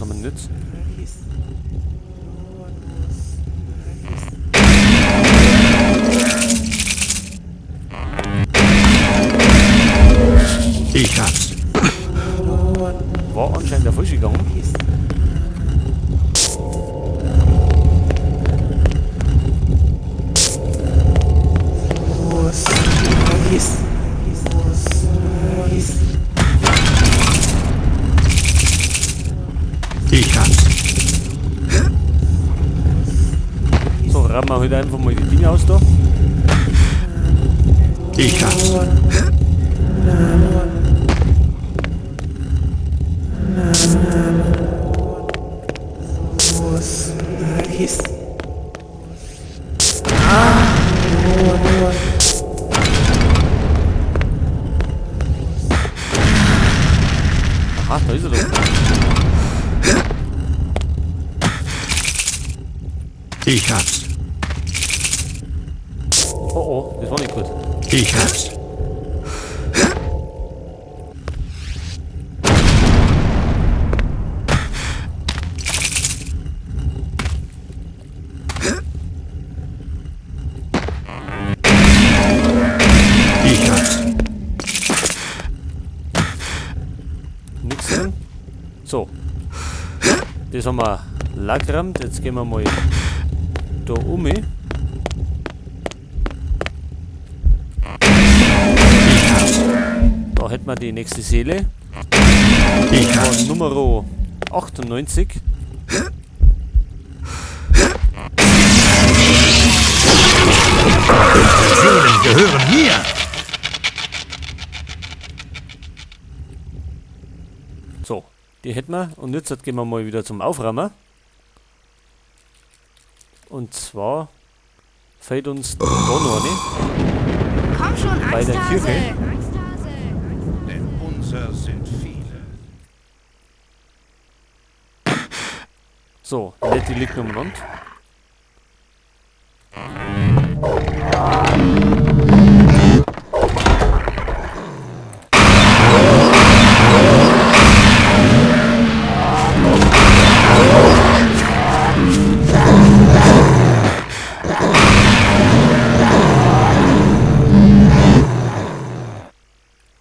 haben wir denn jetzt? Ich hab's. War anscheinend der falsch gegangen. Ich hab's. So, rammen wir heute einfach mal die Dinge aus da. Ich hab's. Aha, da ist er doch. Ich hab's. Oh oh, das war nicht gut. Ich hab's. Ich hab's. Nix drin. So. Das haben wir leergeräumt. Jetzt gehen wir mal da um. Da hätten wir die nächste Seele. Ich hab's. Nummer 98. Dunkle Seelen gehören mir. So, die hätten wir. Und jetzt gehen wir mal wieder zum Aufräumen. Und zwar fällt uns da noch eine. Komm schon, Bei der Angsthase. Kirche. Angsthase. Denn unser sind viele. So, Letty liegt umeinander.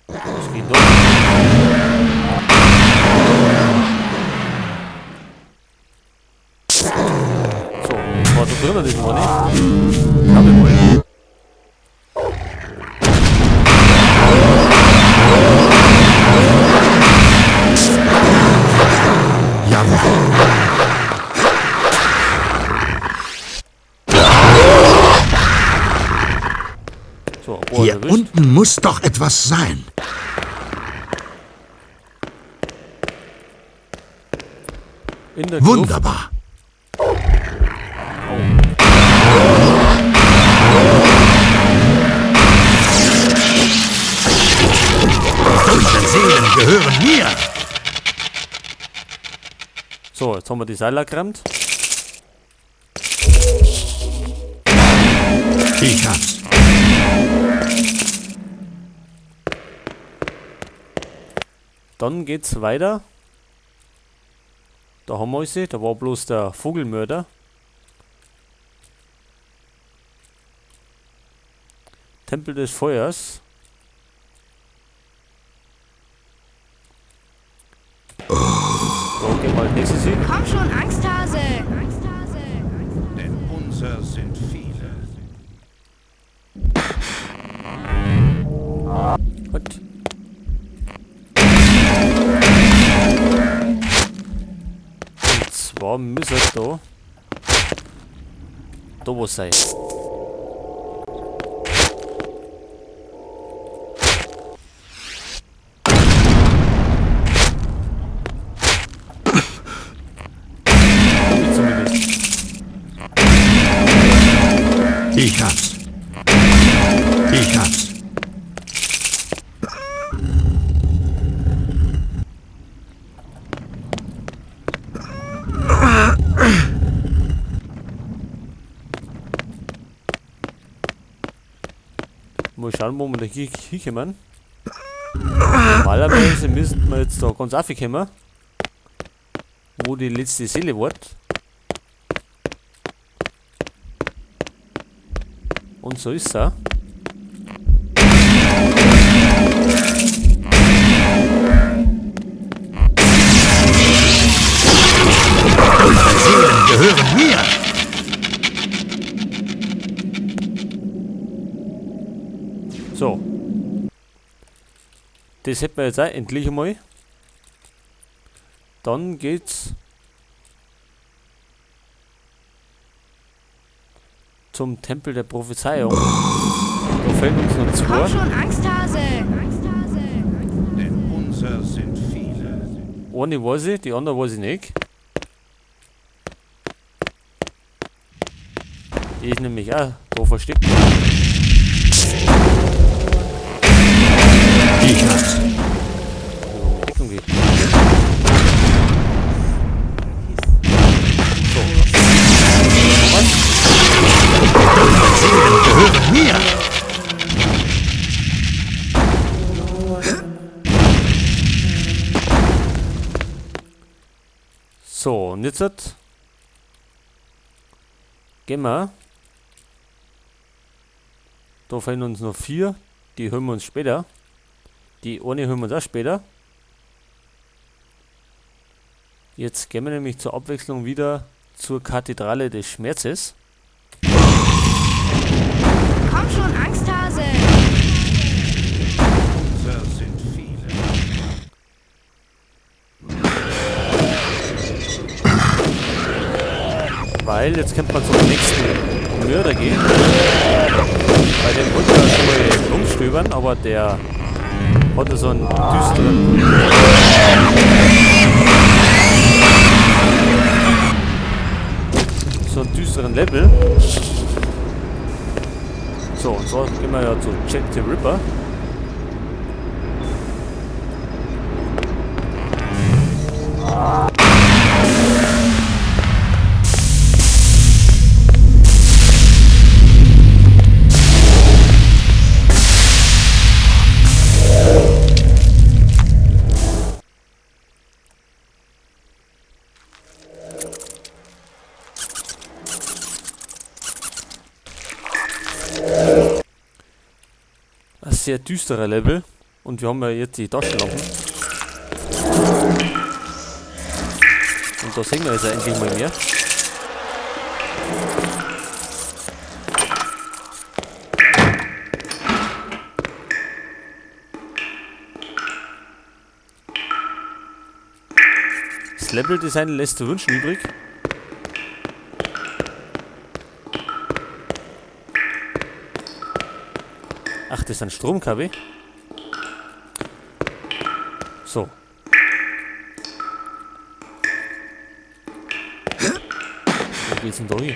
Was geht da? So, was war da drinnen, das war nicht. Glaub ich mal. Jawohl. So, boah, Hier erwischt. unten muss doch etwas sein. In der Kluft. Wunderbar. Oh. Die dunklen Seelen gehören mir. So, jetzt haben wir die Seile gerammt. Ich hab's. Dann geht's weiter. Da haben wir sie. Da war bloß der Vogelmörder. Tempel des Feuers. Da gehen wir als nächstes hin. Komm schon, Angsthase. Angsthase. Denn unser sind viele. Gut. Und zwar müssen da was sein. Hab ich zumindest. Ich hab's. Ich hab's. Mal schauen, wo wir da hier hinkommen. Normalerweise müssten wir jetzt da ganz raufkommen. Wo die letzte Seele wird. Und so ist er. Unsere Seelen gehören mir. So. Das hätten wir jetzt auch endlich einmal. Dann geht's zum Tempel der Prophezeiung. Da fehlen uns noch zwei. Komm schon, Angsthase! Denn unser sind viele. Eine weiß ich, die andere weiß ich nicht. Die ist nämlich auch da versteckt. Ich hab's. Deckung geht. So. Was? Unsere Seelen gehören mir. So, und jetzt gehen wir. Da fehlen uns noch 4. Die holen wir uns später. Die eine holen wir uns auch später. Jetzt gehen wir nämlich zur Abwechslung wieder zur Kathedrale des Schmerzes. Komm schon, Angsthase! Unser sind viele. Weil jetzt könnte man zum nächsten Mörder gehen. Bei dem wollte ich ja schon mal rumstöbern, aber der hat ja so einen düsteren. So einen düsteren Level. So, und zwar gehen wir ja zu Jack the Ripper. Ein sehr düsterer Level. Und wir haben ja jetzt die Taschenlampen. Und da sehen wir jetzt endlich mal mehr. Das Level-Design lässt zu wünschen übrig. Ach, das ist ein Stromkabel. So. Wo geht's denn da hin?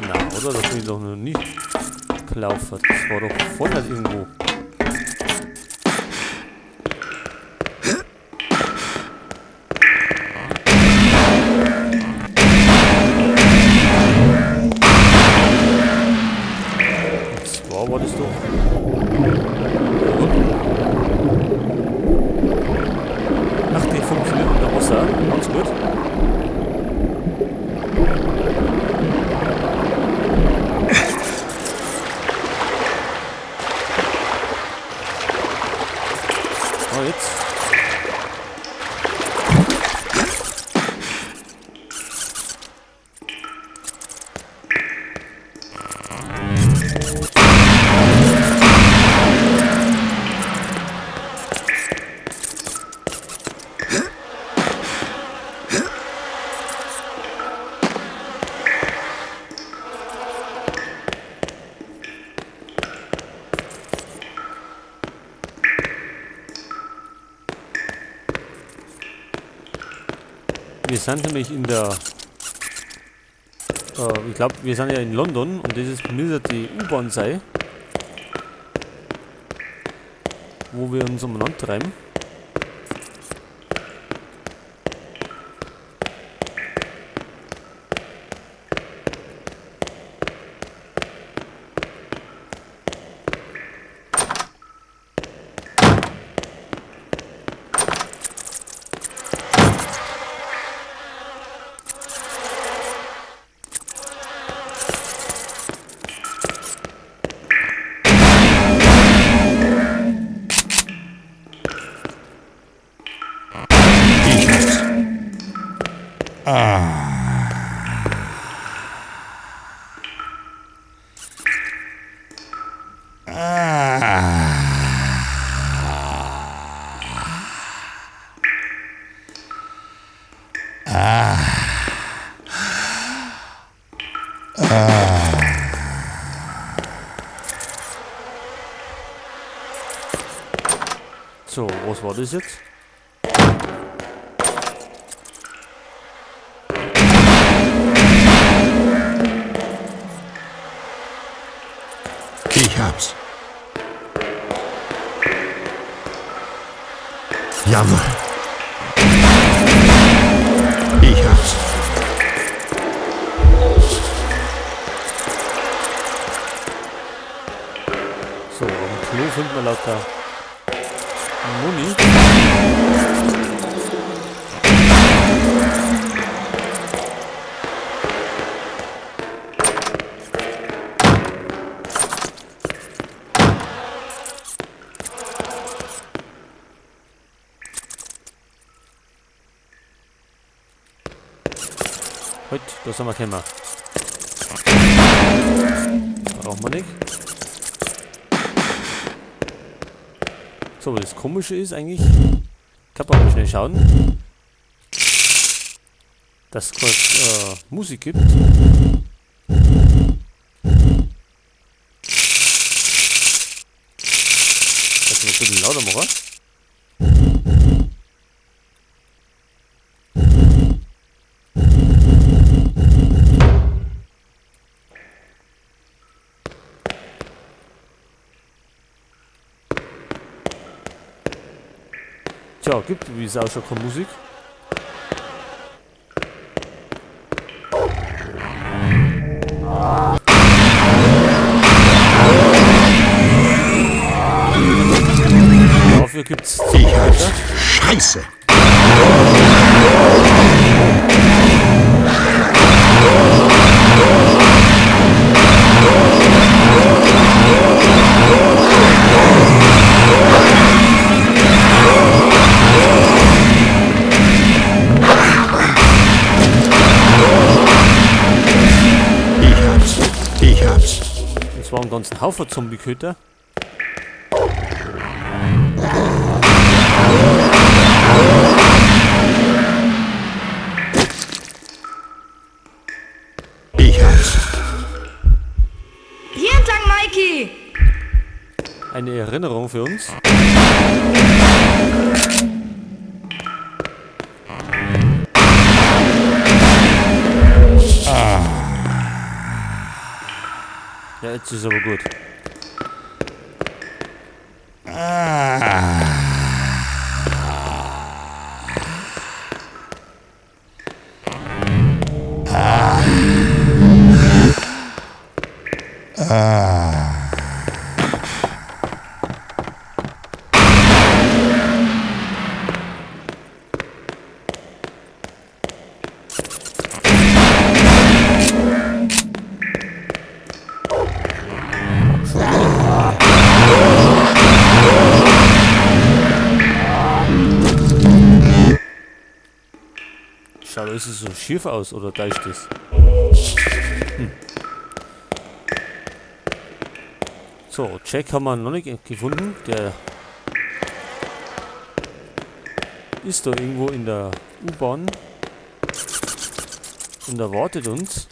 Na, oder? Das bin ich doch noch nie gelaufen. Das war doch vorne irgendwo. Und zwar war das doch da unten. Ach, die funktioniert unter Wasser. Ganz gut. Oh, jetzt. Wir sind nämlich in der, ich glaub, wir sind ja in London und das ist müsste die U-Bahn sein, wo wir uns umeinander treiben. So, was war das jetzt? Ich hab's. Jawohl. Ich hab's. So, auf dem Klo finden wir lauter Muni. Heute, da sind wir gekommen. Brauchen wir nicht. So, aber das Komische ist eigentlich, kann man mal schnell schauen, dass es gerade Musik gibt. Lass mal ein bisschen lauter machen. Tja, gibt wie es ausschaut keine Musik. Dafür gibt's Ich hab's. Scheiße! Ich hab's. Und zwar einen ganzen Haufen Zombie-Köter. Ich hab's. Hier entlang, Mikey! Eine Erinnerung für uns. Ja, jetzt ist aber gut. Schaut alles so schief aus, oder täuscht das? So, Jack haben wir noch nicht gefunden. Der ist da irgendwo in der U-Bahn und erwartet uns.